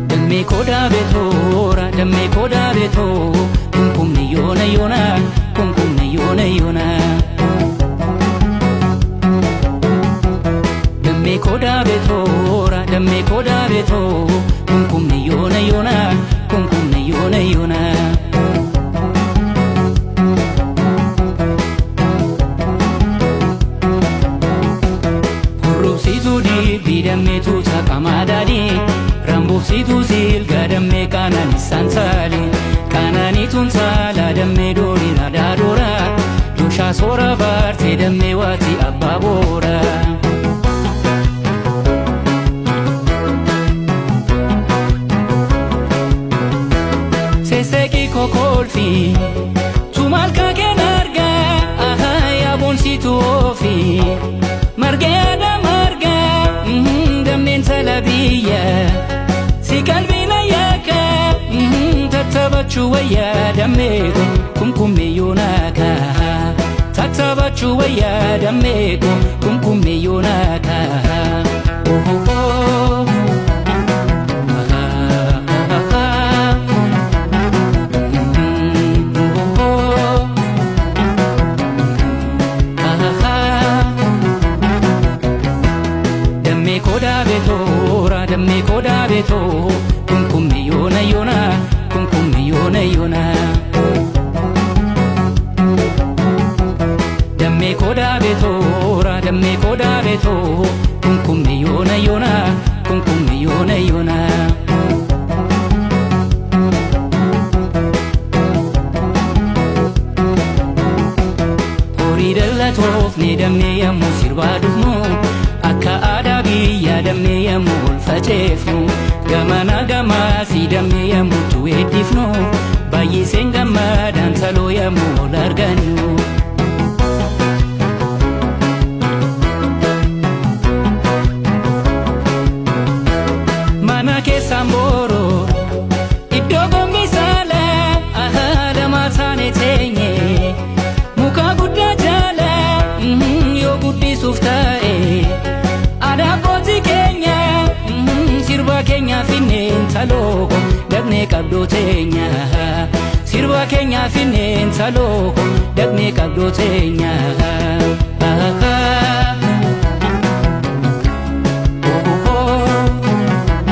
Dammee kodaa beetoora dammee kodaa beetoo kumkumni yoona yoona kumkumni yoona yoona. Dammee kodaa beetoora dammee kodaa beetoo kumkumni yoona yoona kumkumni yoona yoona. Hurrubsiituu dibbii dammee tuuta qamaadaadhi. Rambuufsiituu silga dammee qaananisaan saali. Qaananiituun saala dammee doonii radaa doora. Dushaa soora baartee dammee waati abbaa boora. Seeseeqii kokolfi tumaal kakeen argaa ahaa yaaboonsiitu oofi margee aadaa margaa dammeen sala biyya si qalbiina yaaka tattabachuu wayyaa dammeeko kumkummee yoonaaka tattabachuu wayyaa dammeeko kumkummee yoonaaka. Oh, oh, oh. Ah, ah, ah. Dammee kodaa beetoora dammee kodaa beetoo kumkummi yoona yoona kumkummi yoona yoona. Dammee kodaa beetoora dammee kodaa beetoo kumkummi yoona yoona kumkummi yoona yoona. Horii dhallatoof ni dammee yommuu sirbaa dhufnu akka aadaa biyyaa dammee yommuu ol faceefnu gamana gamaasii dammee yommuu tuweeddifnu baay'iseen gammadaan saloo yommuu ol argannu. Mana keessaan booroo iddoo gombi saalaa ahaa lamaa taane teenye muka guddaa jala yoo guddisuuf ta'e aadaa abbootii keenya sirba keenya finneen taloo dhaqnee qabdoo teenya sirba keenya finneen taloo dhaqnee qabdoo teenya. Oh, oh, oh.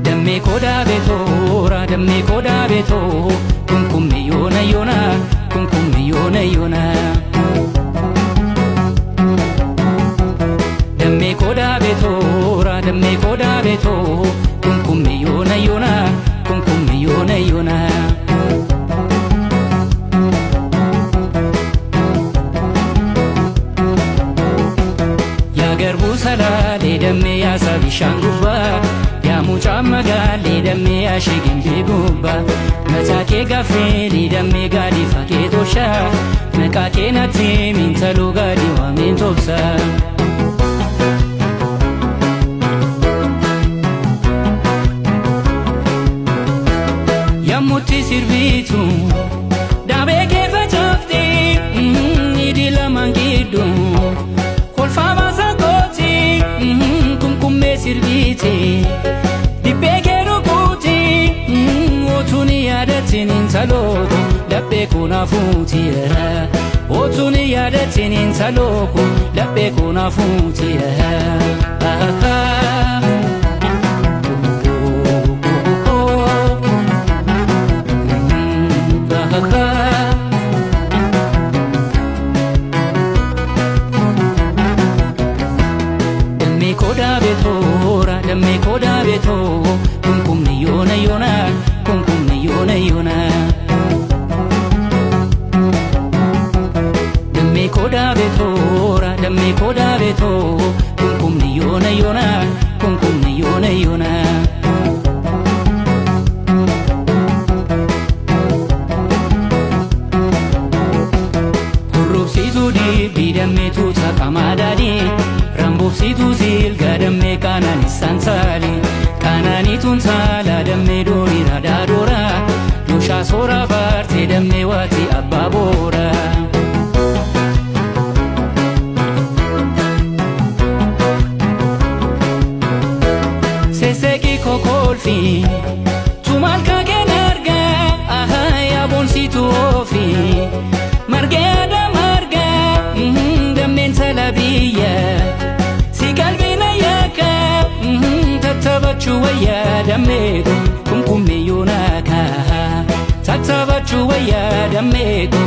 Dammee kodaa beetoora dammee kodaa beetoo kumkummi yoona yoona kumkummi yoona yoona. Dammee kodaa beetoora dammee kodaa beetoo kumkummi yoona yoona kumkummi yoona yoona. Yaa garbuu salaalee dammee yaasaa bishaan gubbaa yaa mucaa magaalee dammee yaashee gimbii gubbaa mataa kee gaffeelee dammee gaadii fakee toshaa maqaa kee natti mintaluu gaadii waameen tobsaa. Yammutti sirbitu daabee kee facaafte hidhi lamaan gidduu kolfaa baasaa kooti kumkummee sirbite dibbee kee rukuti otuun yaadatiin intalooko laphee kunaafuuti otuun yaadatiin intalooko laphee kunaafuuti. Dammee kodaa beetoora dammee kodaa beetoo kumkumni yoona yoona kumkumni yoona yoona. Dammee kodaa beetoora dammee kodaa beetoo kumkumni yoona yoona kumkumni Dammee tuuta qamaadaadhi ramboobsituu silga dammee qaananisaan saali qaananiituun saala dammee doonii radaa doora doshaa soora baarte dammee waati abbaa boora. Seseeqii kokolfi tumaal kaakeen argaa ahaa yaaboonsituu ofi margee adam argaa dammeen sala biyya si qalbiina yakka tattabachuu wayyaa dammeeku kumkummiyyuu naakaa tattabachuu wayyaa dammeeku